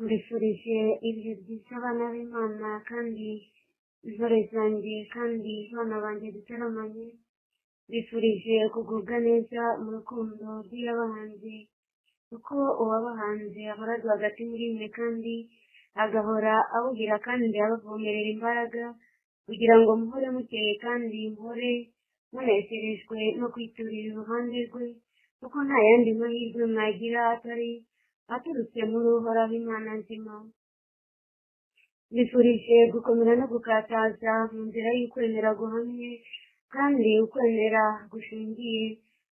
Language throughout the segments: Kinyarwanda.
Mbifurije ibihe byiza abana b'Imana kandi intore zanjye kandi bana banjye dutaramanye, mbifurije kugubwa neza mu rukundo rw'iyabahanze, kuko uwabahanze ahora rwagati muri mwe kandi agahora abuhira kandi abavomerera imbaraga kugira ngo muhore mukeye kandi muhore munezerejwe no kwiturira iruhande rwe, kuko nta yandi mahirwe mwagira atari aturutse muri Uhoraho Imana nzima. Mbifurije gukomera no gukataza mu nzira y'ukwemera guhamye kandi ukwemera gushingiye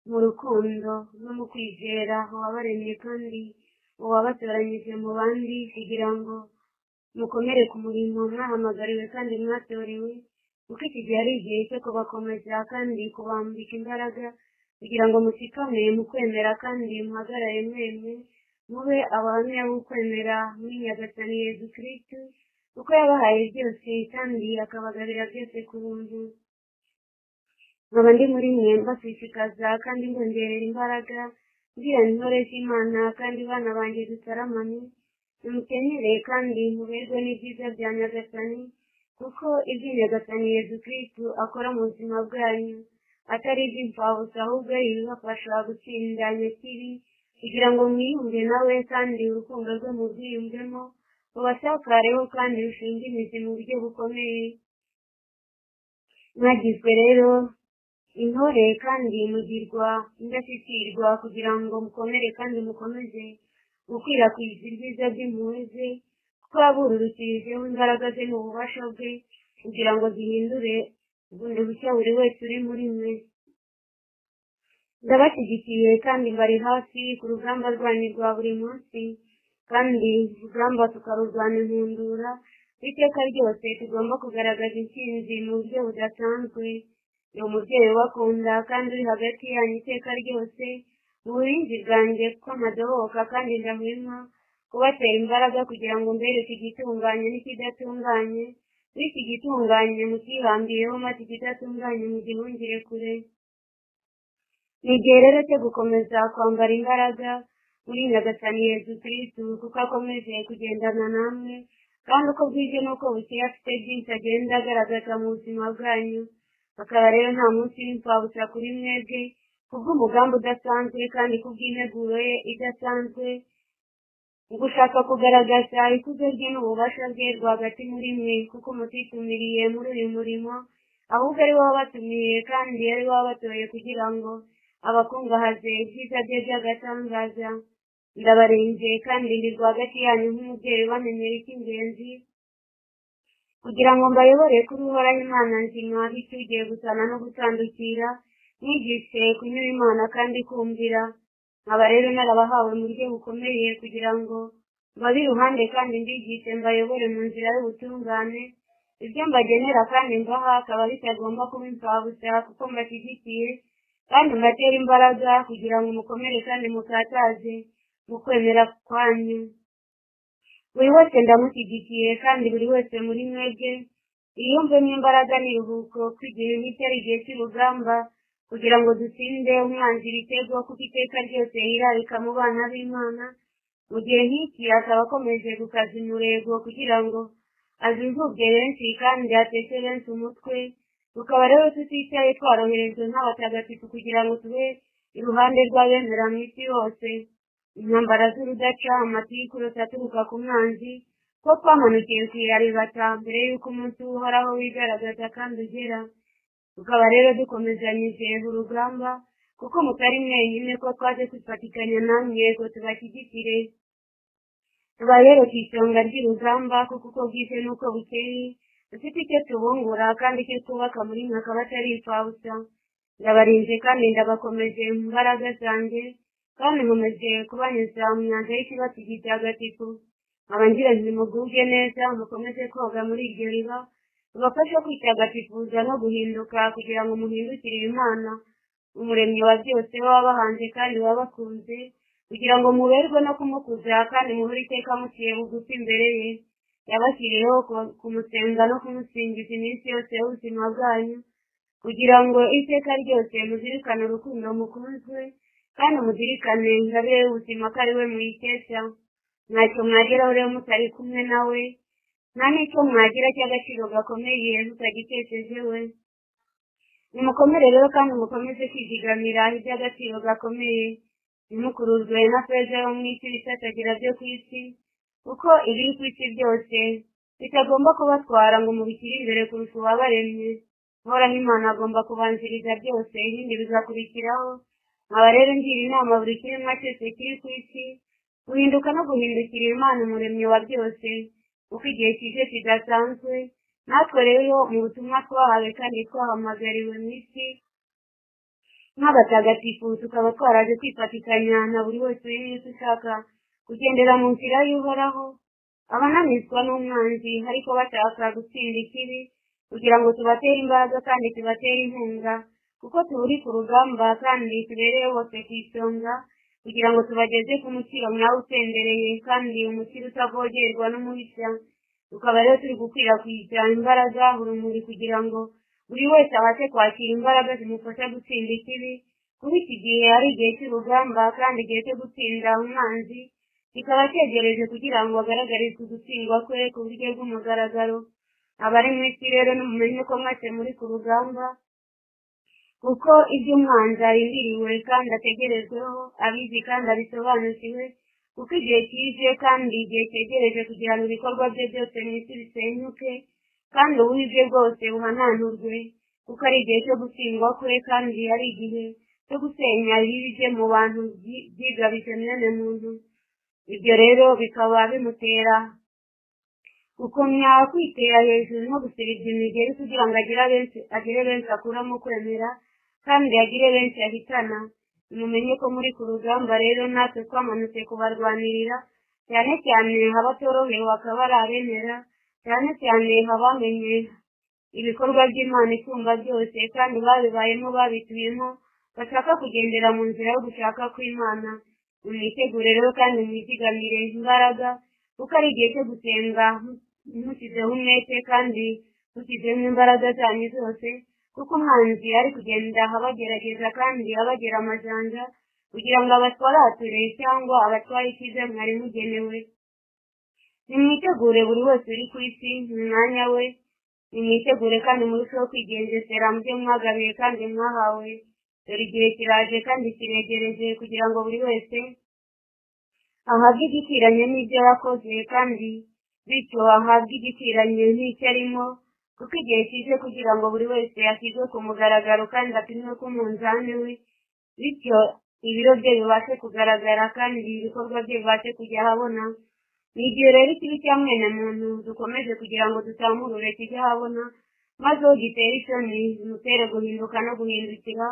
mu rukundo no mu kwizera uwabaremye kandi uwabatoranyije mu bandi, kugira ngo mukomere ku murimo mwahamagariwe kandi mwatorewe, kuko iki gihe ari igihe cyo kubakomeza kandi kubambika imbaraga kugira ngo mushikame mu kwemera kandi muhagarare mwemye, mube abahamya b'ukwemera muri Nyagasani Yezu Kristu, kuko yabahaye byose kandi akabagabira byose ku buntu. Nkaba ndi muri mwe mbashishikaza kandi mbongerera imbaraga, mbwira intore z'Imana kandi bana banjye dutaramanye, nimukenyere kandi muberwe n'ibyiza bya Nyagasani, kuko ibyo Nyagasani Yezu Kristu akora mu buzima bwanyu atari iby'imfabusa, ahubwo ari ibibafasha gutsinda nyakibi, kugira ngo mwiyunge nawe kandi urukundo rwe murwiyumvemo, rubasakareho kandi rushinge imizi mu buryo bukomeye. Mwagizwe rero intore kandi mugirwa indashyikirwa kugira ngo mukomere kandi mukomeze gukwirakwiza ibyiza by'impuhwe ze, kuko yabururukirijeho imbaraga ze n'ububasha bwe kugira ngo zihindure bundi bushya buri wese uri muri mwe. Ndabashyigikiye kandi mbari hafi ku rugamba rwanyu rwa buri munsi, kandi urugamba tukarurwana inkundura. Iteka ryose tugomba kugaragaza intsinzi mu buryo budasanzwe. Ni umubyeyi ubakunda kandi uri hagati yanyu iteka ryose mu burinzi bwanjye, kuko ntadohoka kandi ndahwema kubatera imbaraga kugira ngo mbereke igitunganye n'ikidatunganye, bityo igitunganye mukihambireho maze ikidatunganye mugihungire kure. Ni igihe rero cyo gukomeza kwambara imbaraga muri Nyagasani Yezu Kristu, kuko akomeje kugendana namwe, kandi uko bwije n'uko bukeye afite byinshi agenda agaragaza mu buzima bwanyu. Bakaba rero nta munsi w'imfabusa kuri mwebwe, kubw'umugambi udasanzwe kandi kubw'integuro ye idasanzwe, mu gushaka kugaragaza ikuzo rye n'ububasha bwe rwagati muri mwe, kuko mutitumiriye muri uyu murimo, ahubwo ari we wabatumiye kandi ari we wabatoye kugira ngo abakungahaze ibyiza bye by'agatangaza. Ndabarinze kandi ndi rwagati yanyu nk'umubyeyi ubamenyera icy'ingenzi, kugira ngo mbayobore kuri Uhoraho Imana nzima, bityo ugiye gusana no gutandukira, mwigishe kunyura Imana kandi kumvira. Nkaba rero narabahawe mu buryo bukomeye kugira ngo mbabe iruhande kandi mbigishe mbayobore mu nzira y'ubutungane. Ibyo mbagenera kandi mbaha akaba bitagomba kuba imfabusa, kuko mbashyigikiye kandi mbatera imbaraga kugira ngo mukomere kandi mukataze mu kwemera kwanyu. Buri wese ndamushyigikiye kandi buri wese muri mwebwe yiyumvemo imbaraga n'iruhuko, ko igihe nk'iki ari igihe cy'urugamba kugira ngo dutsinde umwanzi ibitego, kuko iteka ryose yirarika mu bana b'Imana. Mu gihe nk'iki akaba akomeje gukaza umurego kugira ngo azuzubwe benshi kandi ateshe benshi umutwe. Tukaba rero tuticaye twaroherejwe nk'abatagatifu kugira ngo tube iruhande rw'abemera mu isi hose. Intambara z'urudaca, amatiku aturuka ku mwanzi, ko twamanukiye kuyaribata mbere y'uko umunsi w'Uhoraho wigaragaza kandi ugera. Tukaba rero dukomezanyije urugamba, kuko mutari mwenyine, ko twaje kwifatikanya namwe ngo tubashyigikire. Tuba rero ku isonga ry'urugamba, kuko uko bwije n'uko bukeye dufite icyo tubungura kandi icyo twubaka muri mwe akaba atari imfabusa. Ndabarinze kandi ndabakomeje mu mbaraga zanjye, kandi nkomeje kubanyuza mu nyanja y'ikibatsi gitagatifu. Nkaba ngira nti mugubwe neza, mukomeze koga muri iryo riba, rubafashe kwitagatifuza no guhinduka kugira ngo muhindukirire Imana, umuremyi wa byose, wabahanze kandi wabakunze, kugira ngo muberwe no kumukuza kandi muhore iteka muciye bugufi imbere ye. Yabashyiriyeho kumusenga no kumusingiza iminsi yose y'ubuzima bwanyu, kugira ngo iteka ryose muzirikane urukundo mukunzwe, kandi muzirikane ingabire y'ubuzima ko ari we muyikesha. Ntacyo mwageraho rero mutari kumwe nawe, nta n'icyo mwagira cy'agaciro gakomeye mutagikesheje we. Nimukomere rero kandi mukomeze kwizigamira iby'agaciro gakomeye, ntimukururwe na feza yo mu isi ibisatagira byo ku isi, kuko ibiri ku isi byose bitagomba kubatwara ngo mubishyire imbere kurusha uwabaremye. Uhoraho Imana agomba kubanziriza byose, ibindi bigakurikiraho. Nkaba rero ngira inama buri kiremwa cyose kiri ku isi guhinduka no guhindukira Imana umuremyi wa byose, kuko igihe kije kidasanzwe. Natwe rero mu butumwa twahawe kandi twahamagariwe mu isi nk'abatagatifu, tukaba twaraje kwifatikanya na buri wese uri mu isi ushaka kugendera mu nzira y'Uhoraho, abananizwa n'umwanzi ariko bashaka gutsinda ikibi, kugira ngo tubatere imbaraga kandi tubatere inkunga, kuko turi ku rugamba kandi tubereye bose ku isonga, kugira ngo tubageze ku mukiro mwawe usendereye kandi umukiro utavogerwa n'umubisha. Tukaba rero turi gukwirakwiza imbaraga urumuri kugira ngo buri wese abashe kwakira imbaraga zimufasha gutsinda ikibi, kuko iki gihe ari igihe cy'urugamba kandi igihe cyo gutsinda umwanzi kikaba cyegereje kugira ngo agaragarizwe ugutsindwa kwe ku buryo bw'umugaragaro. Abari mu isi rero nimumenye ko mwese muri ku rugamba, kuko ibyo umwanzi arindiriwe kandi ategerejweho abizi kandi abisobanukiwe, kuko igihe kije kandi igihe cyegereje kugira ngo ibikorwa bye byose mu isi bisenyuke kandi ububi bwe bwose buhananurwe, kuko ari igihe cyo gutsindwa kwe kandi ari igihe cyo gusenya ibibi bye mu bantu byigabije mwene muntu. Ibyo rero bikaba bimutera gukomya kwitera hejuru no gusiriza imigeri kugira ngo agire benshi akuramo kwemera kandi agire benshi ahitana. Mumenye ko muri ku rugamba rero natwe twamanutse kubarwanirira, cyane cyane abatorohewe bakaba ari abemera, cyane cyane abamenye ibikorwa by'Imana isumba byose kandi babibayemo babituyemo, bashaka kugendera mu nzira yo gushaka kw'Imana. Mwitegure rero kandi mwizigamire imbaraga, kuko ari igihe cyo gusenga mushyizeho umwete kandi mushyizemo imbaraga zanyu zose, kuko umwanzi ari kugenda abagerageza kandi abagera amajanja kugira ngo abatwarature cyangwa abatware icyiza mwari mugenewe. Nimwitegure buri wese uri ku isi mu mwanya we, nimwitegure kandi murusheho kwigengesera mu byo mwagabiwe kandi mwahawe. Dore igihe kiraje kandi kiregereje kugira ngo buri wese ahabwe igikwiranye n'ibyo yakoze, kandi bityo ahabwe igikwiranye n'icyo arimo, kuko igihe kije kugira ngo buri wese ashyirwe ku mugaragaro kandi apimwe ku munzani we, bityo ibiro bye bibashe kugaragara kandi ibikorwa bye bibashe kujya ahabona. Ni igihe rero ikibi cya mwene muntu dukomeje kugira ngo dutamurure kijye ahabona, maze uwo gitera isoni bimutere guhinduka no guhindukira,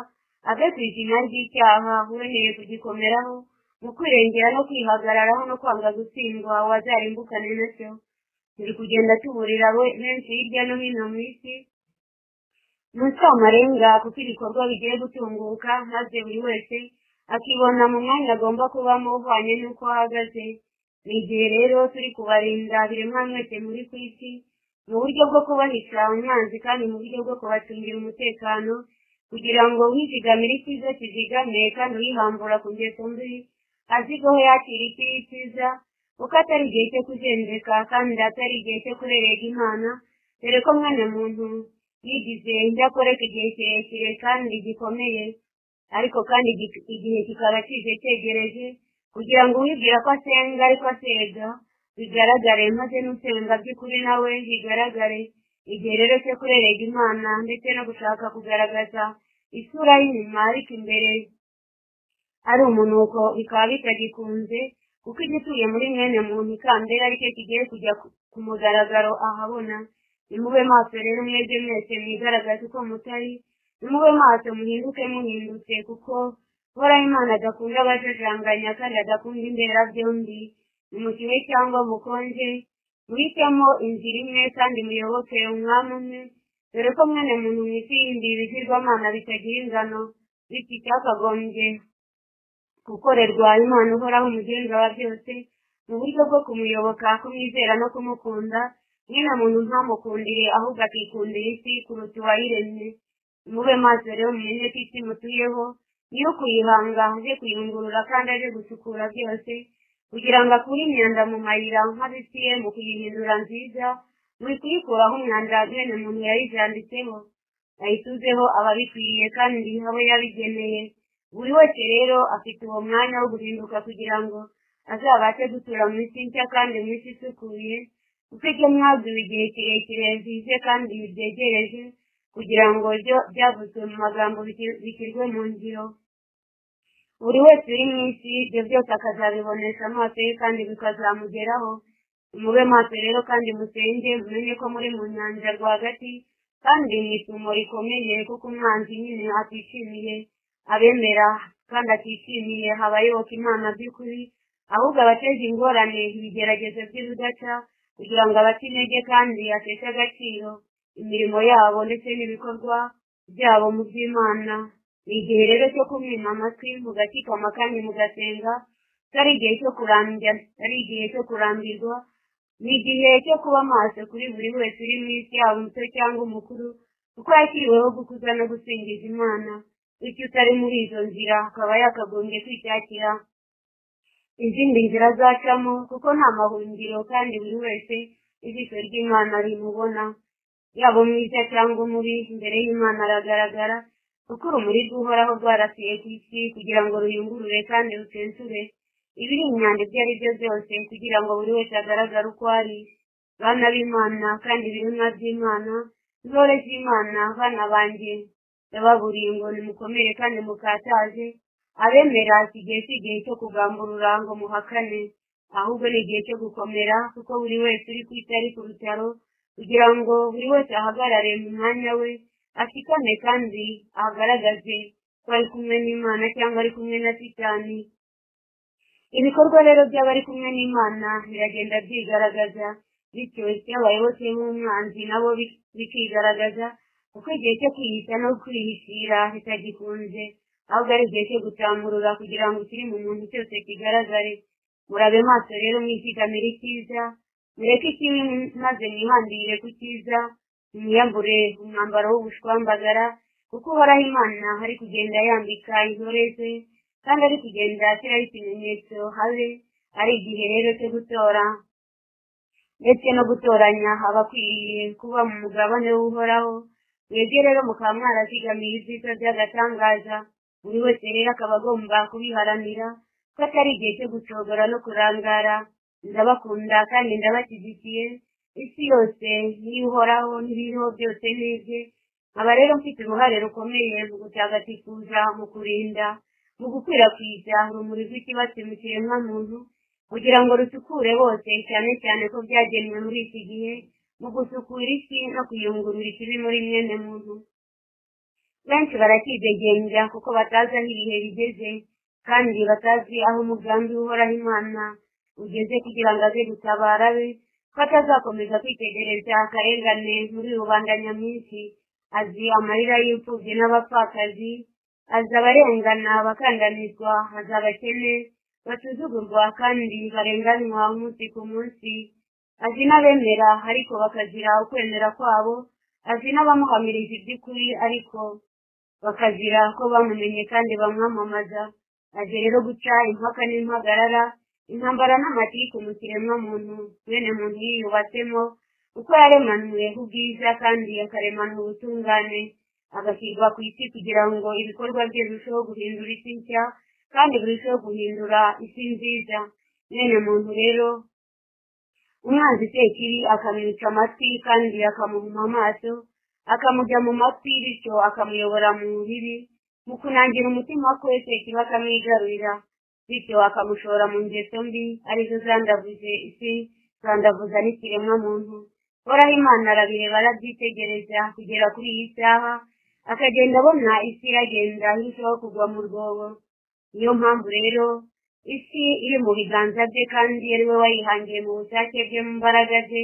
ave ku izina ry'icyaha wemeye kugikomeraho mu kwirengera no kwihagararaho no kwanga gutsindwa wazarimbukane nacyo. Turi kugenda tuburira benshi hirya no hino mu isi mu ncamarenga, kuko ibikorwa bigiye gutunguka, maze buri wese akibona mu mwanya agomba kubamo uhwanye n'uko ahagaze. Ni igihe rero turi kubarinda biremwa mwese muri ku isi, mu buryo bwo kubahisha umwanzi kandi mu buryo bwo kubacungira umutekano, kugira ngo wizigamire icyiza kizigame kandi uyihambura ku ngeso mbi azigoho yakira ikibi cyiza, kuko atari igihe cyo kujenjeka kandi atari igihe cyo kurerega Imana, dore ko mwene muntu yigize indakoreka igihe kirekire kandi gikomeye, ariko kandi igihe kikaba kije cyegereje kugira ngo uwibwira ko asenga ariko asega bigaragare, maze n'usenga by'ukuri nawe bigaragare. Igihe rero cyo kurerega Imana ndetse no gushaka kugaragaza isura y'inyuma ariko imbere ari umunuko bikaba bitagikunze, kuko igituye muri mwene muntu ikambere aricyo kigiye kujya ku mugaragaro ahabona. Nimube maso rero mwebwe mwese mwigaragaze uko mutari, nimube maso muhinduke muhindutse, kuko Uhoraho Imana adakunda abajajanganya kandi adakunda imberabyombi. Nimushyuhe cyangwa mukonje, muhitemo inzira imwe kandi muyoboke umwami umwe, dore ko mwene muntu mu isi yindi ibigirwamana bitagira ingano, bityo icyakagombye gukorerwa Imana Uhoraho umugenga wa byose mu buryo bwo kumuyoboka, kumwizera no kumukunda, mwene muntu ntamukundire ahubwo akikundira isi kuruta uwayiremye. Mube maso rero mumenye ko isi mutuyeho niyo kuyihanga, aje kuyungurura kandi aje gusukura byose, kugira ngo akure imyanda mu mayira nk'abisiye mu kuyihindura nziza, muri kuyikuraho umwanda mwene muntu yayijanditseho, ayituzeho ababikwiye kandi abo yabigeneye. Buri wese rero afite uwo mwanya wo guhinduka kugira ngo azabashe gutura mu isi nshya kandi mu isi isukuye, kuko ibyo mwabwiwe igihe kirekire bize kandi byegereje, kugira ngo ibyo byavuzwe mu magambo bishyirwe mu ngiro. Buri wese uri mu isi ibyo byose akazabibonesha amaso ye kandi bikazamugeraho. Mube maso rero kandi musenge, mumenye ko muri mu nyanja rwagati kandi mu isumo rikomeye, kuko umwanzi nyine atishimiye abemera kandi atishimiye abayoboka Imana by'ukuri, ahubwo abateza ingorane ibigeragezo by'urudaca, kugira ngo abace intege kandi ateshe agaciro imirimo yabo ndetse n'ibikorwa byabo mu by'Imana. Ni igihe rero cyo kumwima amatwi mugakikama kandi mugasenga, atari igihe cyo kurambya, atari igihe cyo kurambirwa. Ni igihe cyo kuba maso kuri buri wese uri mu isi, yaba umuto cyangwa umukuru, kuko yashyiriweho gukuza no gusingiza Imana. Bityo utari muri izo nzira akaba yakagombye kwishakira izindi nzira azacamo, kuko nta mahungiro, kandi buri wese ijisho ry'Imana rimubona, yaba umwiza cyangwa umubi, imbere y'Imana aragaragara, kuko urumuri rw'Uhoraho rwarasiye ku isi kugira ngo ruyungurure kandi rucensure ibiri imyanda ibyo ari byo byose, kugira ngo buri wese agaragare uko ari. Bana b'Imana kandi ibiremwa by'Imana, intore z'Imana, bana banjye, ndababuriye ngo nimukomere kandi mukataze. Abemera iki gihe si igihe cyo kugamburura ngo muhakane, ahubwo ni igihe cyo gukomera, kuko buri wese uri ku isi ari ku rutaro, kugira ngo buri wese ahagarare mu mwanya we, ashikame kandi agaragaze ko ari kumwe n'Imana cyangwa ari kumwe na Satani. Ibikorwa rero by'abari kumwe n'Imana biragenda byigaragaza, bityo icy'abayoboke b'umwanzi nabo bikigaragaza, kuko igihe cyo kwihisha no kwihishira bitagikunze, ahubwo ari igihe cyo gutamurura kugira ngo ikiri mu muntu cyose kigaragare. Murabe maso rero mwizigamire icyiza, mureke ikibi maze mwihambire ku cyiza, mwiyambure umwambaro w'ubushwambagara, kuko Uhoraho Imana ari kugenda yambika intore ze, kandi ari kugenda ashyiraho ikimenyetso habe ari igihe rero cyo gutora ndetse no gutoranya abakwiriye kuba mu mugabane w'Uhoraho. Mwebwe rero mukaba mwarazigamiye ibyiza by'agatangaza, buri wese rero akaba agomba kubiharanira, ko atari igihe cyo gucogora no kurangara. Ndabakunda kandi ndabashyigikiye, isi yose n'iy'Uhoraho n'ibiriho byose n'ibye. Nkaba rero mfite uruhare rukomeye mu gutagatifuza, mu kurinda, mu gukwirakwiza urumuri rw'ikibatsi mu kiremwamuntu, kugira ngo rusukure bose, cyane cyane ko byagenwe muri iki gihe mu gusukura isi no kuyungurura ikibi muri mwene muntu. Benshi barakidegembya kuko batazi aho ibihe bigeze, kandi batazi aho umugambi w'Uhoraho Imana ugeze kugira ngo aze gutabara abe, ko atazakomeza kwitegereza akarengane muri rubanda nyamwinshi. Azi amarira y'imfubyi n'abapfakazi, azi abarengana bakandamizwa, azi abakene basuzugurwa kandi barenganywa umunsi ku munsi, azi n'abemera ariko bakazira ukwemera kwabo, azi n'abamuhamirije iby'ukuri ariko bakazira ko bamumenye kandi bamwamamaza. Azi rero guca impaka n'impagarara, intambara n'amatiku mu kiremwamuntu mwene muntu yiyubatsemo, uko yaremanwe ubwiza kandi akaremanwa ubutungane, agashyirwa ku isi kugira ngo ibikorwa bye birusheho guhindura isi nshya kandi birusheho guhindura isi nziza. Mwene muntu rero umwanzi Sekibi akamwica amatwi kandi akamuhuma amaso, akamujya mu matwi, bityo akamuyobora mu bibi. Mu kunangira umutima kwe Sekibi akamwigarurira, bityo akamushora mu ngeso mbi arizo zandavuje isi, zandavuza n'ikiremwamuntu. Uhoraho Imana arabireba arabyitegereza kugera kuri iyi saha, akagenda abona isi iragenda irushaho kugwa mu rwobo. Niyo mpamvu rero isi iri mu biganza bye, kandi ari we wayihangiye mu bushake bwe, mu mbaraga ze,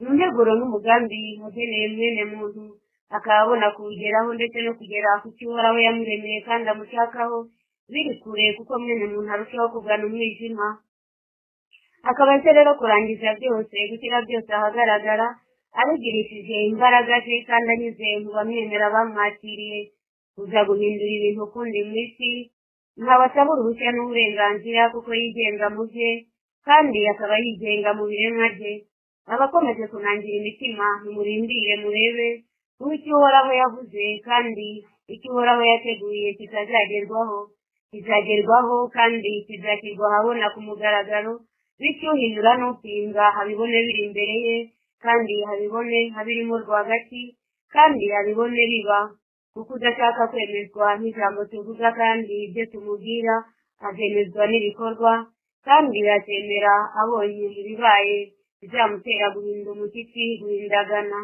mu nteguro n'umugambi wageneye mwene muntu, akaba abona kuwugeraho ndetse no kugera ku cyo Uhoraho yamuremeye kandi amushakaho biri kure, kuko mwene muntu arushaho kugana umwijima. Akaba azi rero kurangiza byose, gushyira byose ahagaragara, abigirishije imbaraga ze kandi anyuze mu bamwemera bamwakiriye, kuza guhindura ibintu ukundi mu isi. Ntabasaba uruhushya n'uburenganzira kuko yigenga mu bye, kandi akaba yigenga mu biremwa bye. Abakomeje kunangira imitima, nimurindire murebe kuko icyo Uhoraho yavuze kandi icyo Uhoraho yateguye kitazagerwaho, kizagerwaho kandi kizashyirwa ahabona ku mugaragaro, bityo uhinyura n'upinga abibone biri imbere ye, kandi abibone abirimo rwagati, kandi abibone biba. Kuko udashaka kwemezwa n'ijambo tuvuga kandi ibyo tumubwira azemezwa n'ibikorwa, kandi azemera abonye ibibaye bizamutera guhinda umushyitsi, guhindagana.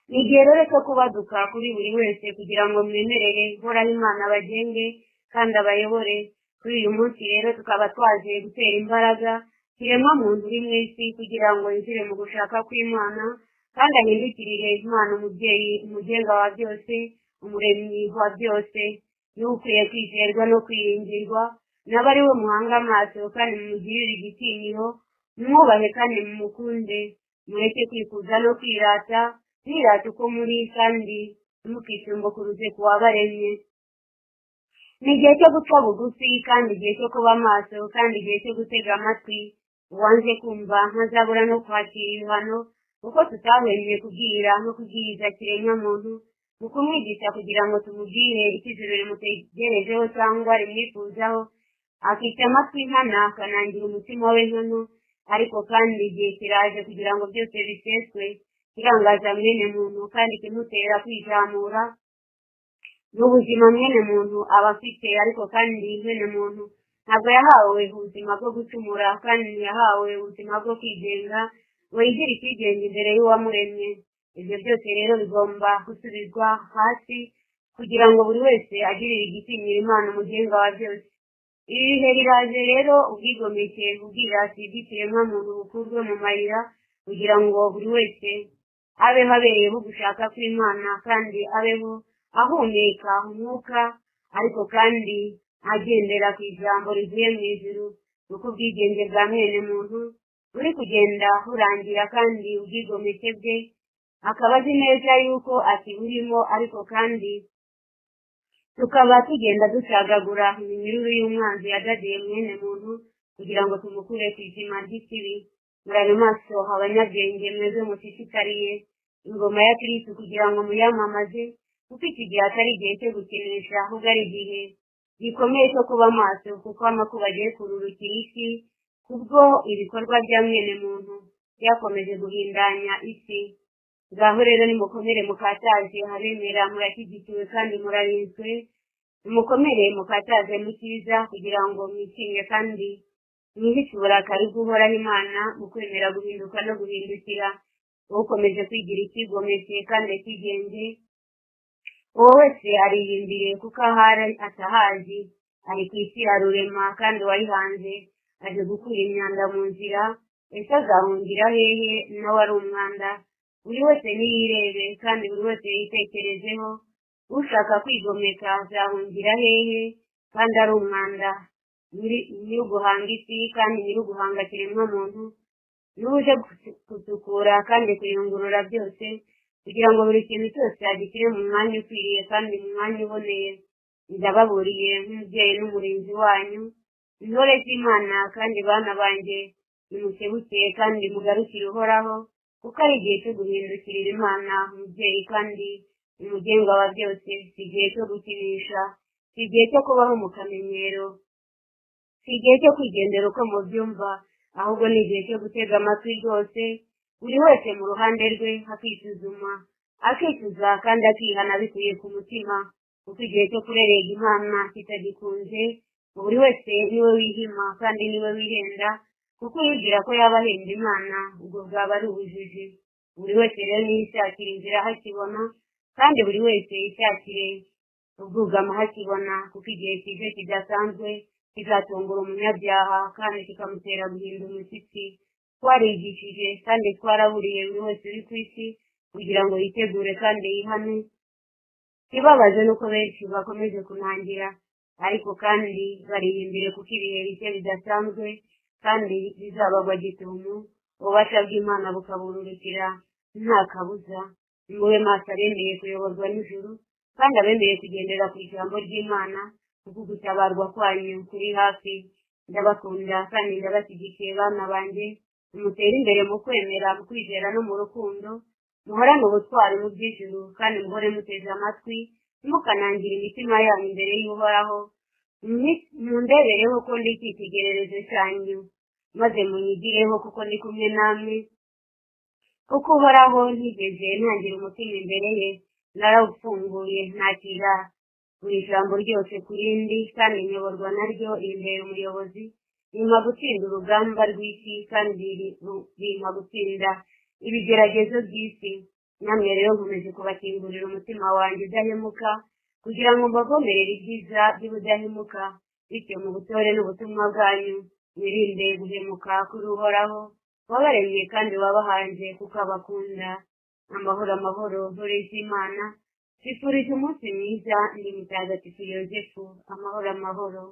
Ni igihe rero cyo kubaduka kuri buri wese kugira ngo mwemerere Uhoraho Imana abagenge kandi abayobore. Kuri uyu munsi rero tukaba twaje gutera imbaraga kiremwa muntu uri mu isi kugira ngo yinjire mu gushaka kw'Imana, kandi ahindukirire Imana umubyeyi, umugenga wa byose, umuremyi wa byose, niwe ukwiye kwizerwa no kwiringirwa, nawe ari we muhanga amaso kandi mumugirire igitinyiro, mwubahe kandi mumukunde, mureke kwikuza no kwirata, mwirate uko muri kandi ntimukisumbukuruze ku wabaremye. Ni igihe cyo guca bugufi kandi igihe cyo kuba maso kandi igihe cyo gutega amatwi. Uwanze kumva ntazabura no kwakira ibihano, kuko tutahwemye kubwira no kubwiriza kiremwamuntu mu kumwigisha kugira ngo tumubwire icyo ijuru rimutegerejeho cyangwa rimwifuzaho, akica amatwi nkana akanangira umutima we nkono. Ariko kandi igihe kiraje kugira ngo byose biseswe, kirangaza mwene muntu kandi kimutera kwizamura n'ubuzima mwene muntu aba afite. Ariko kandi mwene muntu ntabwo yahawe ubuzima bwo gucumura, kandi ntiyahawe ubuzima bwo kwigenga ngo yigire icyigenge imbere y'uwamuremye. Ibyo byose rero bigomba gusubizwa hasi kugira ngo buri wese agirire igitinyiro Imana umugenga wa byose. Ibi bihe biraje rero ubwigomeke, ubwirasi bw'ikiremwamuntu bukurwe mu mayira kugira ngo buri wese abeho abereyeho gushaka kw'Imana, kandi abeho ahumeka umwuka, ariko kandi agendera ku ijambo rivuye mu ijuru, kuko ubwigenge bwa mwene muntu buri kugenda burangira kandi ubwigomeke bwe akaba azi neza yuko akiburimo, ariko kandi tukaba tugenda ducagagura iminyururu y'umwanzi yadadiye mwene muntu kugira ngo tumukure ku izima ry'ikibi. Murabe maso abanyabwenge mwebwe mushishikariye ingoma ya Kristo kugira ngo muyamamaze, kuko iki gihe atari igihe cyo gukinisha, ahubwo ari igihe gikomeye cyo kuba maso, kuko amakuba agiye kururukira isi kubwo ibikorwa bya mwene muntu byakomeje guhindanya isi. Ngaho rero nimukomere mukataze, abemera murashyigikiwe kandi murarinzwe. Nimukomere mukataze mu cyiza kugira ngo mwikinge kandi mwihishe uburakari bw'Uhoraho Imana mu kwemera guhinduka no guhindukira. Ukomeje kwigira icyigomeke kandi akigenge, uwo wese ariyimbiriye kuko ahari atahazi, ari ku isi ya rurema kandi uwayihanze aje gukura imyanda mu nzira. Ese azahungira hehe nawe ari umwanda? Buri wese niyirebe kandi buri wese yitekerezeho. Ushaka kwigomeka azahungira hehe kandi ari umwanda? Nyir'uguhanga isi kandi nyir'uguhanga kiremwamuntu niwe uje gusukura kandi kuyungurura byose kugira ngo buri kintu cyose agishyire mu mwanya ukwiriye kandi mu mwanya uboneye. Ndababuriye nk'umubyeyi n'umurinzi wanyu, intore z'Imana kandi bana banjye, nimukebuke kandi mugarukire Uhoraho, kuko ari igihe cyo guhindukirira Imana umubyeyi kandi umugenga wa byose. Si igihe cyo gukinisha, si igihe cyo kubaho mu kamenyero, si igihe cyo kwigendera uko mubyumva, ahubwo ni igihe cyo gutega amatwi rwose, buri wese mu ruhande rwe akisuzuma, akicuza kandi akihana bikuye ku mutima, kuko igihe cyo kurerega Imana kitagikunze. Buri wese niwe wihima kandi niwe wihenda, kuko yibwira ko yaba ahenda Imana, ubwo bwaba ari ubujiji. Buri wese rero niyishakira inzira aho akibona, kandi buri wese yishakire ubwugamo aho akibona, kuko igihe kije kidasanzwe kizatungura umunyabyaha kandi kikamutera guhinda umushyitsi. Twarigishije kandi twaraburiye buri wese uri ku isi kugira ngo yitegure kandi yihane. Ikibabaje ni uko benshi bakomeje kunangira, ariko kandi barihimbire kuko ibihe bishya bidasanzwe kandi bizabagwa gitumo, ububasha bw'Imana bukabururukira nta kabuza. Nimube maso abemeye kuyoborwa n'ijuru kandi abemeye kugendera ku ijambo ry'Imana, kuko gutabarwa kwanyu kuri hafi. Ndabakunda kandi ndabashyigikiye bana banjye. Mutere imbere mu kwemera, mu kwizera no mu rukundo, muhorane ubutwari mu by'ijuru, kandi muhore muteze amatwi, ntimukanangire imitima yanyu imbere y'Uhoraho. Mundebereho ko ndi icyitegererezo cyanyu, maze munyigireho kuko ndi kumwe namwe, kuko Uhoraho ntigeze ntangira umutima imbere ye, narawufunguye nakira buri jambo ryose ku rindi, kandi nyoborwa naryo rimbera umuyobozi, bimpa gutsinda urugamba rw'isi, kandi bimpa gutsinda ibigeragezo by'isi. Namwe rero nkomeje kubakingurira umutima wanjye udahemuka, kugira ngo mbavomerere ibyiza by'ubudahemuka, bityo mu butore n'ubutumwa bwanyu mwirinde guhemuka kuri Uhoraho wabaremye kandi wabahanze kuko abakunda. Amahoro, amahoro, ntore z'Imana, twifurije umunsi mwiza. Ndi Mutagatifu Yozefu. Amahoro, amahoro.